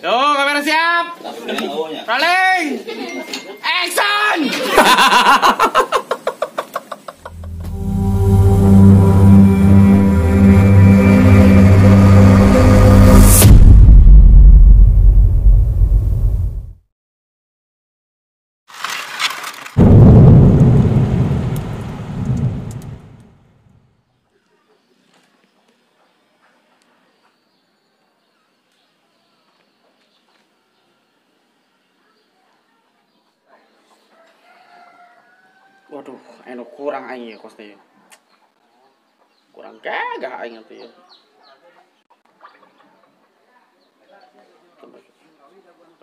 Yo, kamera siap. Rolling. Action. Waduh, anu kurang aing ya kosnya ya. Kurang gagah aing atuh ya.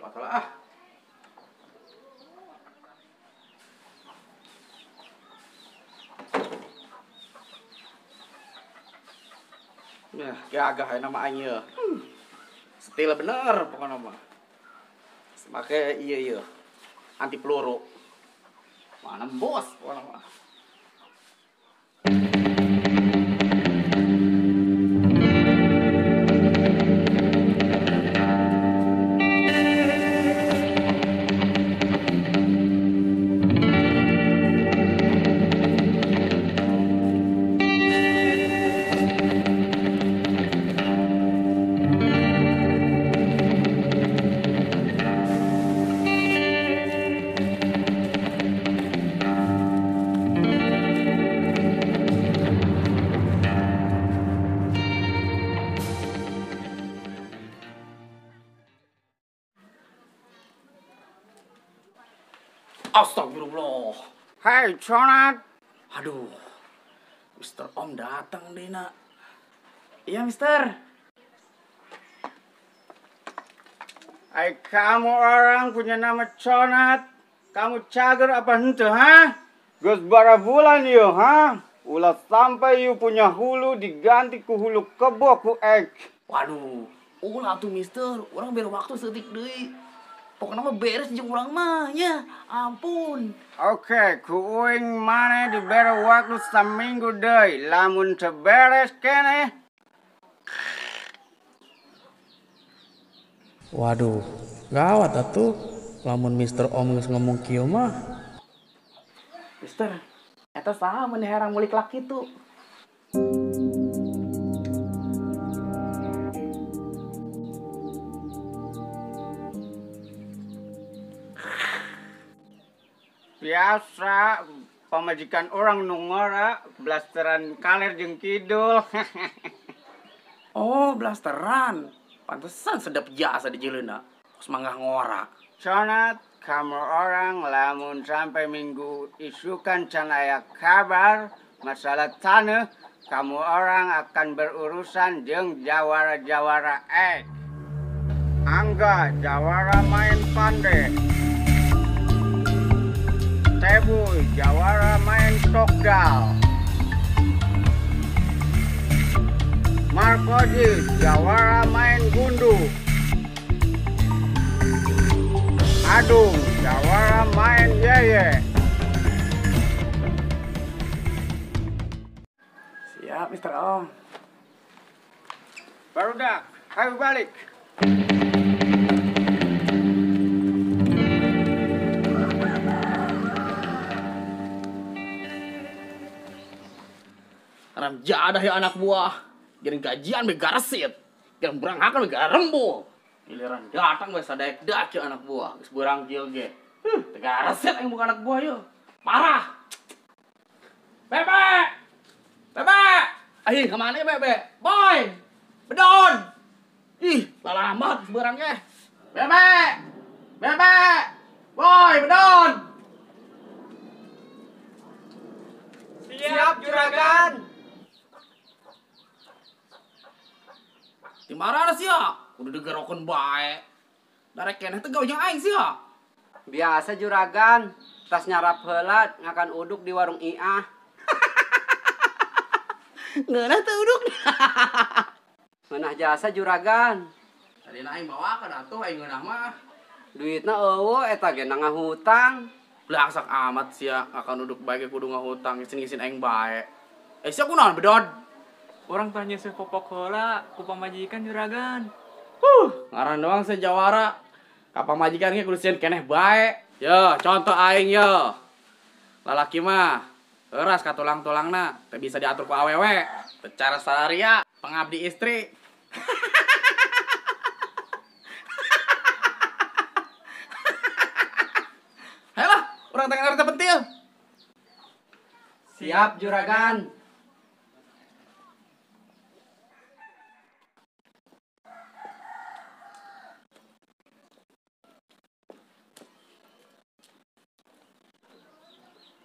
Masalah ah. Ya, gagah aing nama aing ya. Setil bener pokoknya mah. Make iya iya. Anti peluru. Mana bos, mana mah. Astagfirullah. Hai, Conat. Aduh, Mister Om datang deh, nak. Iya, Mister. Hai, kamu orang punya nama Conat. Kamu cager apa henteu, ha? Geus bara bulan yeuh, ha? Ulah sampai you punya hulu diganti ku hulu kebo ku ek. Waduh, ulah tuh Mister. Orang biar waktu setik deui. Pokoknya mah beres jeung urang mah ya, ampun. Oke, ku uing maneh dibere waktu saminggu deui. Lamun teu beres keneh. Waduh, gawat atuh. Lamun Mister Om geus ngomong kieu mah. Mister, eta saha mun herang mulik laki tuh? Biasa pamajikan orang nu ngora blasteran kaler jeung kidul. Oh, blasteran. Pantesan sedap jasa di jeleuna. Kos manggah ngora. Conat, kamu orang lamun sampai minggu isukan can aya kabar masalah tanah, kamu orang akan berurusan jeung jawara-jawara ek. Angga jawara main pandai. Tebu jawara main tokdal. Markoji jawara main gundu. Adung jawara main yeye. Siap, Mister Om. Barudak, ayo balik. Haram jadah ya anak buah. Giring gajian be garesit. Giring beranghakan be garembul. Giliran datang be sadaek dak ya anak buah. Geus beurang kieu ge. Teu garesit aing bukan anak buah yo. Parah. Bebe. Bebe. Ih, ka mana Bebe? Boy. Bedon. Ih, lalamat beurang ge. Bebe. Bebe. Boy, bedon. Siap, juragan. Di mana sih ya? Udah digerokin bae. Darek keneh teh gawe jeung aing sih ya. Biasa juragan, tas nyarap heula ngakan uduk di warung Iah. Ngeunah teh uduk. Ngeunah jasa juragan. Tadi aing bawakeun atuh aing ngeunah mah. Duitna eueuh eta ge ngahutang. Belaksak amat sia ngakan uduk bae ge kudu ngahutang ngisin-ngisin aing bae. Eh sia kunaon bedod? Orang tanya si popok heula ku pamajikan juragan. Ngaran doang sia jawara. Ka pamajikan ge kudu sieun keneh bae. Yo, contoh aing yo. Lalaki mah heuras ka tulang-tulangna, teu bisa diatur ku awewe. Secara salaria pengabdi istri. Ayolah, urang tengah RT pentil. Siap juragan.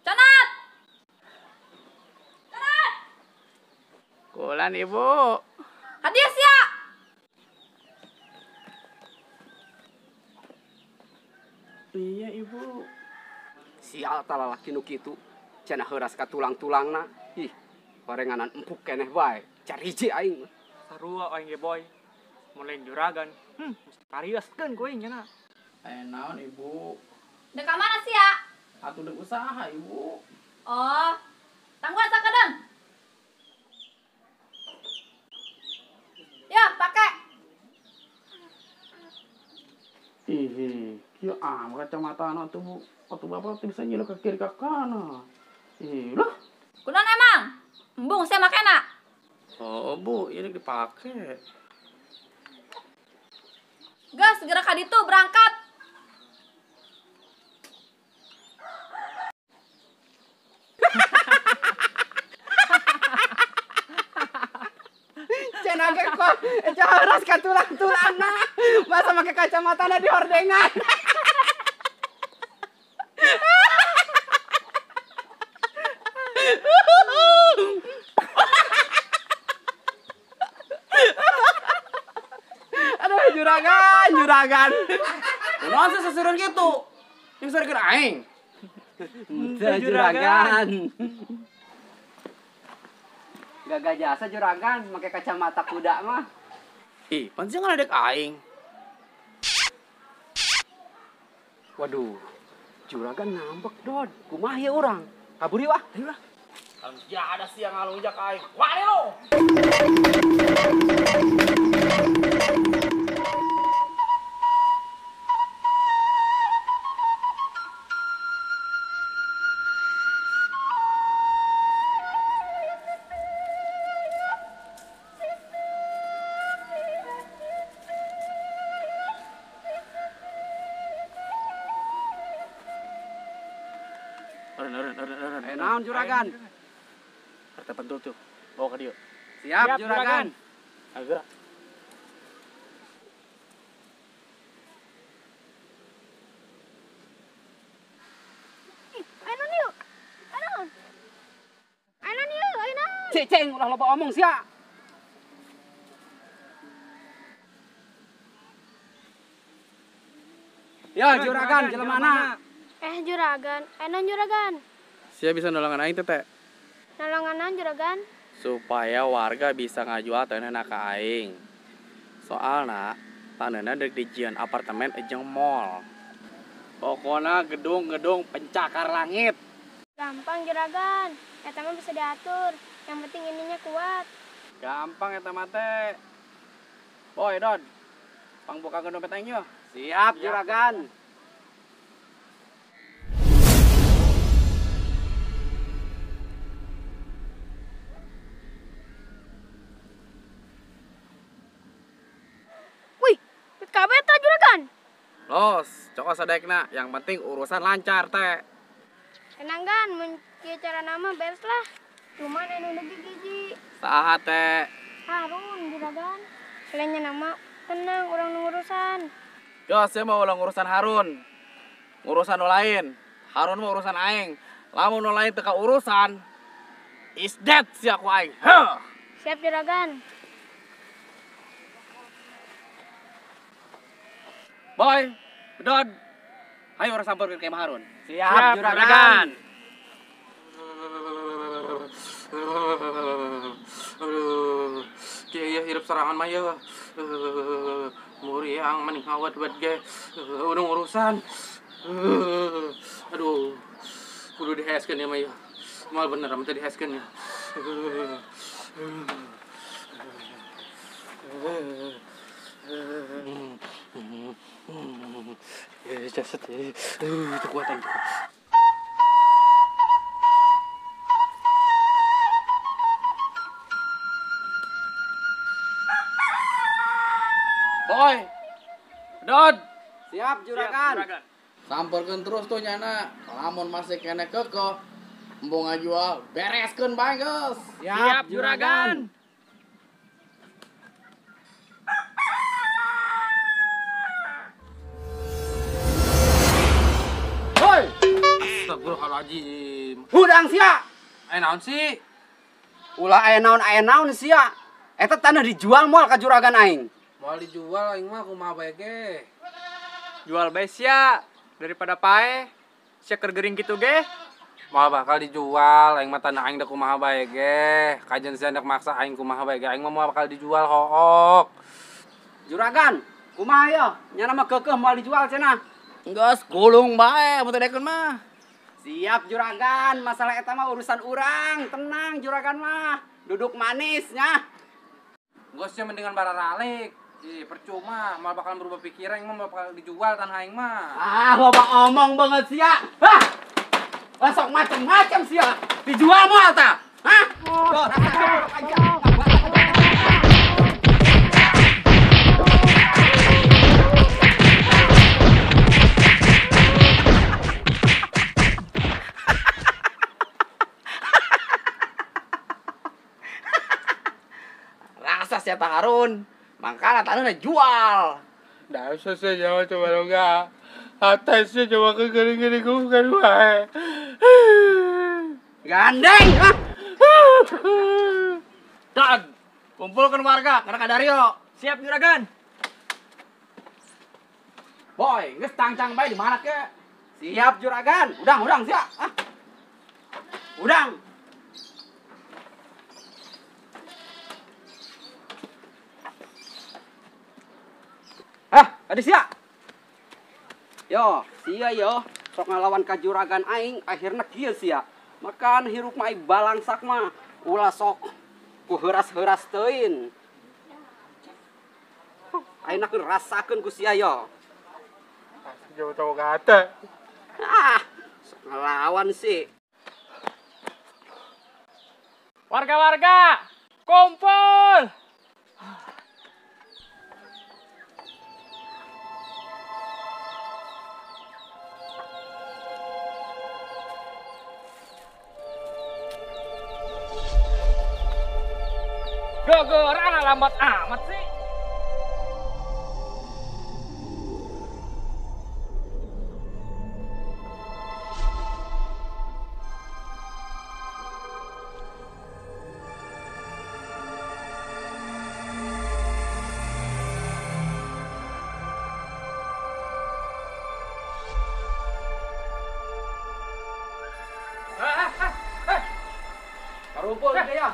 Conat! Conat! Kulan ibu. Hadiah sia. Iya ibu. Sial ta lalaki nu kitu. Cenah heuras ka tulang-tulangna. Ih, barenganan empuk keneh bae. Cariji aing. Sarua aing ge boy. Mun lain juragan. Pariaskeun ku aing cenah. Aya naon ibu? Dek ka mana sia? Atuh dek usaha ibu. Oh, tangguhan sakedeung. Ya, pakai. Ih, kieu ah kacamata atuh Bu. Atuh bapak teu bisa nyilu ke kiri ke kanan. Ih, lah. Kunaon emang? Embung saya makena. Oh, Bu, ini dipake. Gas, segera ka ditu berangkat. Cenah ge kok heuras ka tulang-tulangna. Masa make kacamatana di hordengan. Aduh, juragan, juragan. Kunaon sih seseruan gitu? Yang seruan aing. Henteu juragan. Gagah jasa juragan make kacamata kuda mah. Ih, pan sih ngaledek aing. Waduh, juragan ngambek Dod. Kumaha ieu urang? Kabur yuk ah, ayo lah. Ya ada sih yang ngalunjak aing. Wani lo. Naon juragan? RT pentul tuh, bawa ke dia. Siap, juragan. Ayo gerak. Ayo naon yuk. Ayo naon. Ayo naon yuk, ayo naon. Cicing ulah loba omong sia. Ya juragan, jelemana? Juragan, ayo naon juragan? Sia bisa nolongan aing teh. Nolongan naon juragan? Supaya warga bisa ngajual tanahna ka aing. Soalna tanahna deuk dijieun apartemen jeung mall. Pokona gedung-gedung pencakar langit. Gampang juragan, eta mah bisa diatur. Yang penting ininya kuat. Gampang eta mah teh. Boy, Don. Pangbuka dompet aing yeuh. Siap, juragan. Kabeh tah juragan. Los, cokot sadekna, yang penting urusan lancar teh. Tenang gan, mun kieu cara nama beres lah. Cuman anu leuwih gigi. Saha teh? Harun juragan. Lainnya nama tenang urang nu ngurusan. Yo, saya mau ulang urusan Harun. Urusan nu lain. Harun mah urusan aing. Lamun nu lain teu ka urusan, is dead sia ku aing. Heuh. Siap juragan. Boy, Dod, ayo orang sampeurkeun ke Harun. Siap, juragan. Aduh, kieu hirup sorangan mah yeuh. Muriang maning ngawat-wat ge. Urung urusan. Aduh, kudu diheskeun ieu mah yeuh. Moal bener amun teu diheskeun yeuh. Jasad itu kuat aing. Boy. Dod. Siap juragan. Samperkeun terus tuh nyana. Lamun masih kene kekeh, embung ngajual, bereskeun bae geus. Siap juragan. Hoi. Astagfirullahaladzim. Hudang sia. Aya naon sih? Ulah aya naon sia. Eta tanah dijual moal ka juragan aing. Moal dijual aing mah kumaha bae ge. Jual bae sia daripada pae. Sia keur gering kitu ge. Moal bakal dijual aing mah tanah aing da kumaha bae ge. Kajen sia hendak maksa aing kumaha bae ge. Aing mah moal bakal dijual hook. Juragan, kumaha yo? Nyana mah keukeuh moal dijual cenah. Geus gulung bae mun teu daekeun mah. Siap juragan, masalah eta mah urusan urang. Tenang juragan mah, duduk manis nya. Geus sia mendingan bararalik. Ih, percuma, moal bakal berubah pikiran, aing mah moal bakal dijual tanah aing mah. Ah, loba omong banget sia. Hah? Sok macem-macem sia. Dijual moal tah? Hah? Yo, rasa aja. Rasa sia tah Harun. Mangkana tanahna jual. Dah selesai jawab coba enggak. Atasnya coba ke gering-gering bukan wae. Gandeng, ah. Dan kumpulkan warga karena Kak Dario. Siap juragan. Boy, geus tangcang bae di mana ke? Siap juragan. Udang, udang siap. Ah. Udang. Ah, ada sia. Yo, sia yo. Sok ngalawan ka juragan aing, akhirna kieu sia. Makan hirup mah balangsak mah. Ulah sok ku heuras-heuras teuing. Ayeuna keur rasakeun ku sia yo. Jauh tahu kata. Ah, sok ngalawan sih. Warga-warga, kumpul. Gogoran lambat amat sih. Karumpul dia ya.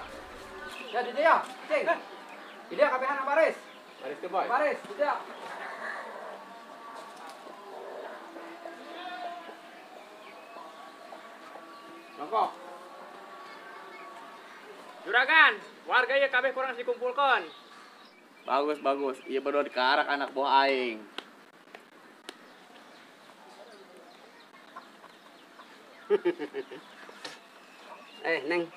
Ya di dia, cing. Di dia kabehan baris. Baris ke boy. Baris, di dia. Jongkok. Juragan, warga ya kabeh kurang dikumpulkan. Bagus, bagus. Iya berdua dikarak anak buah aing. Neng.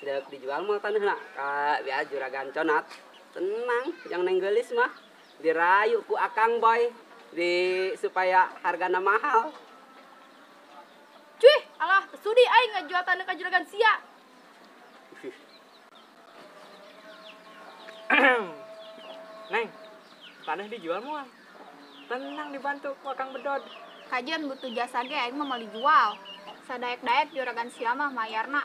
Sudah dijual mah tanah nak ka biar juragan conat. Tenang, yang neng gelis mah dirayu ku akang boy di supaya hargana mahal. Cuy, alah, sudi aing ngajual tanah ka juragan sia. Neng, tanah dijual moal. Tenang dibantu ku akang bedod. Kajian butuh jasa ge aing mah moal dijual. Sadaek-daek juragan sia mah mayarna.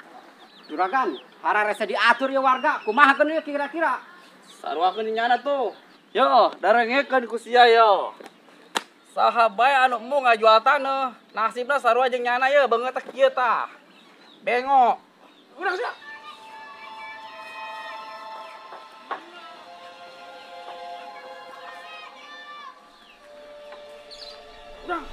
Juragan, hararese diatur ya warga. Kumaha keun ieu kira-kira? Saruakeun nyana tuh. Yo, darengekeun ku sia yo. Saha bae anu embung ngajual taneuh, nasibna sarua jeung nyana ye beungeut teh kieu tah. Bengok. Urang sia. Urang.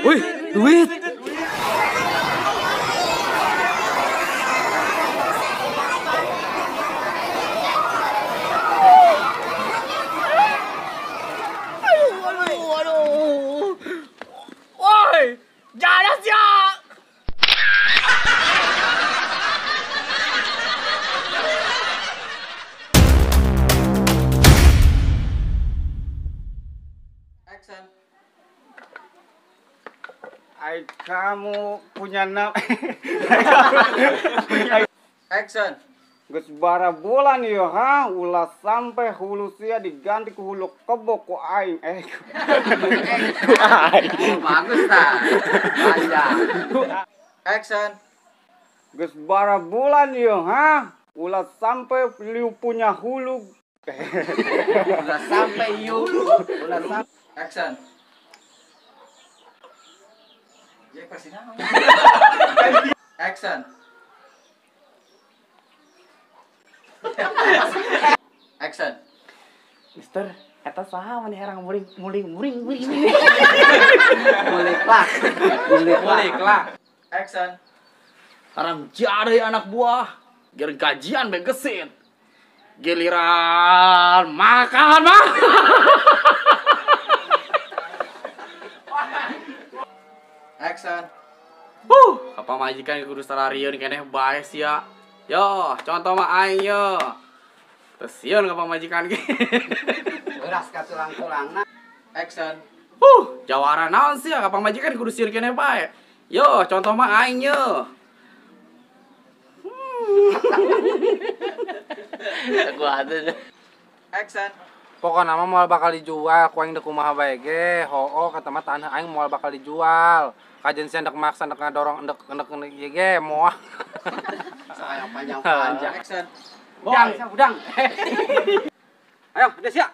Wih, duit. Ai kamu punya nama. Action. Geus bara bulan ieu ha, ulah sampai hulu sia diganti ku hulu kebo ku aing. Ku aing. Bagus tah. Panjang. Action. Geus bara bulan ieu ha, ulah sampai liu punya hulu. Ulah sampai ieu. Ulah sampai. Action. Ya pasti naon. Action. Action. Mister, eta saha maneh herang muring muring muring muring. Mulik lah. Mulik lah. Action. Haram jadah anak buah. Giliran gajian be gesit. Giliran makan mah. Action. Apa majikan kudu sararieun keneh bae sia. Yo, contoh mah aing yo. Teu sieun ka pamajikan ge. Beras ka tulang-tulangna. Action. Jawara naon sia ka pamajikan kudu sieun keneh bae. Yo, contoh mah aing yo. Gua ada. Action. Pokokna mah moal bakal dijual, ku aing deuk kumaha bae ge. Hoo kata mah tanah aing moal bakal dijual. Kajen sia ndek maksa ndek ngadorong ndek ndek ieu ge moal. Sayang panjang-panjang. Action. Udang, udang. Ayo, udah siap.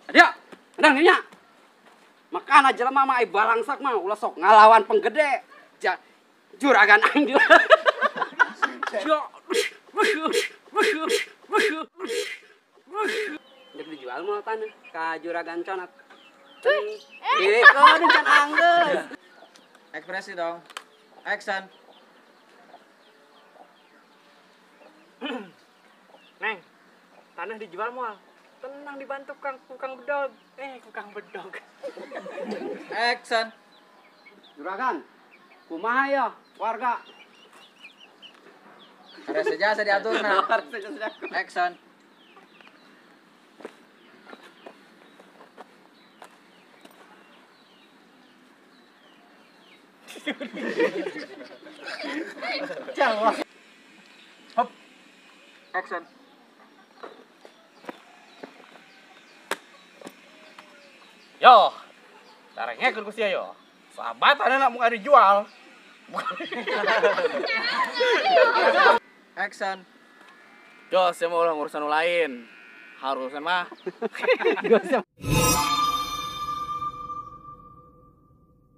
Adia, udang nya. Makan aja jelema mah ai balangsak mah ulah sok ngalawan penggede. Juragan aing dia. Dek dijual mah tanah ka juragan conat. Eh, kau can anggeus. Ekspresi dong. Action. Neng, tanah dijual moal. Tenang dibantu kang kukang bedog. Kukang bedog. Action. Juragan, kumaha ya warga? Ada saja diatur nah. Action. Hop. Action. Yo, caranya ku sia yo. Sahabat ada nak muka dijual. Action. Yo, saya mau urusan lain. Harusnya mah.